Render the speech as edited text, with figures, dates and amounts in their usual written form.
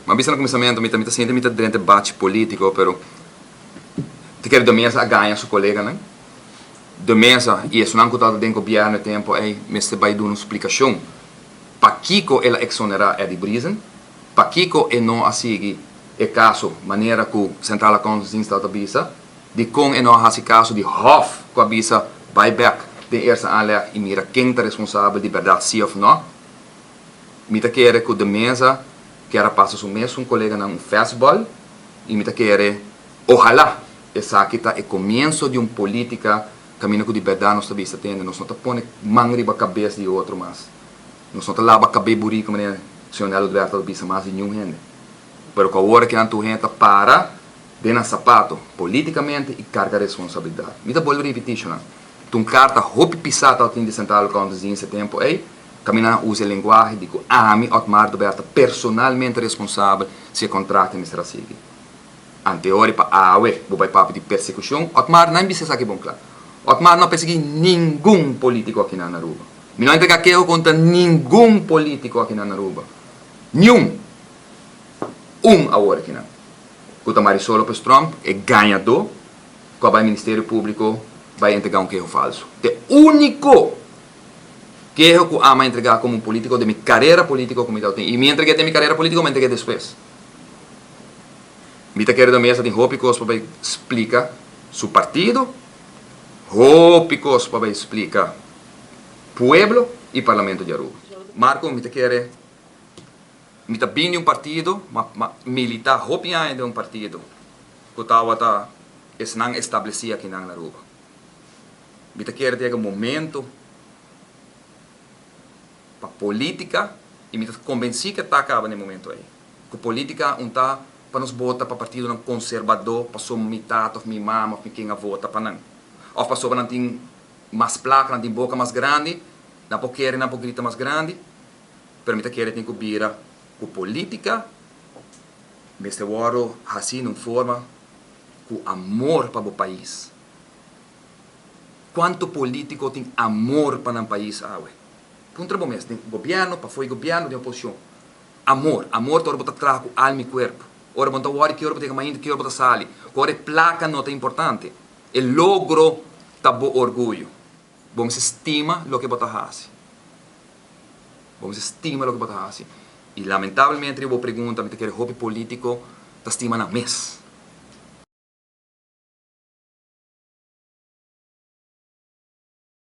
Mi a bisa na kuminsamentu mi ta mi ta sinti mi ta drenta e bachi polítiko pero ta kere De Meza a gaña su koleganan. De Meza i esunnan ku tabata den gobièrnu e tempu ei mester bai duna un splikashon pakiko el a eksonerá Eddy Briesen, pakiko e no a sigui e kaso manera ku Centrale Accountantsdienst tabata bisa, dikon e no a hasi kaso di Hof ku a bisa bai bèk den eerste aanleg i mira ken ta responsabel di bèrdat si òf nò. Mi ta kere ku De Meza kier a pasa su mesun koleganan un fastball i mi ta kere ohalá esaki ta e komienso di un politika kaminda ku di bèrdat nos ta bisa tende nos no ta pone man riba kabes di otro mas. Nos no ta laba kabei buriku manera señor Nel Udberto ta bisa mas di niun hende. Pero ku awor kinan tur hende ta para den nan sapato politikamente i karga responsabilidat. Mi ta bolbe ripití shonan. Ta un karta hopi pisá tabatin di Centrale Accountantsdienst e tempu ei. Kaminda nan usa e lenguahe di ku ami, Otmar Dubert, ta personalmente responsabel si e kontrakt a mester a sigui. Anteori pa awe bo bai papia di persekushon, Otmar nan bisa esaki bon kla. Otmar no a persegui ningun politiko aki na Aruba. Mi no a entrega keho kontra ningun politiko aki na Aruba. Niun! Un awor aki nan, ku ta Marisol Lopez Tromp, e gañadó ku a bai Ministerio Públiko bai entrega un keho falsu. Ta e úniko! Keho ku ama entregá komo un polítiko den mi karera polítiko ku mi ta tin. I mi entreg'é den mi karera polítiko, mi entreg'é despues. Mi ta kere den mesa tin hopi kos pa bai splika su partido, hopi kos pa bai splika pueblo i parlamento di Aruba. Marco, mi ta kere, mi ta bin di un partido, ma ma militá hopi aña den un partido ku tabata esnan establesí akinan na Aruba. Mi ta kere ta yega momento pa politica y mi ta convenci cu ta caba na e momento ey. Cu politica un ta pa nos bota pa partidonan conservador pasobra mi tata of mi mama of mi ken a vota pa nan. Of pasobra nan tin mas placa, nan tin boca mas grandi, nan por kere, nan por grita mas grandi. Pero mi ta kere tin cu bira cu politica mester wordo haci na un forma cu amor pa bo pais. Cuanto politico tin amor pa nan pais awe? Puntra bo mes, den gobierno, pafo di gobierno, den oposicion. Amor, amor ta ora bo ta traha cu alma y cuerpo. Ora bo no ta worry ki ora bo ta yega mainta, ki ora bo ta sali. Cu ora e placa no ta importante. E logro ta bo orguyo. Bo mester stima loke bo ta haci. Bo mester stima loke bo ta haci. Y lamentablemente riba bo pregunta mi ta kere hopi politico ta stima nan mes.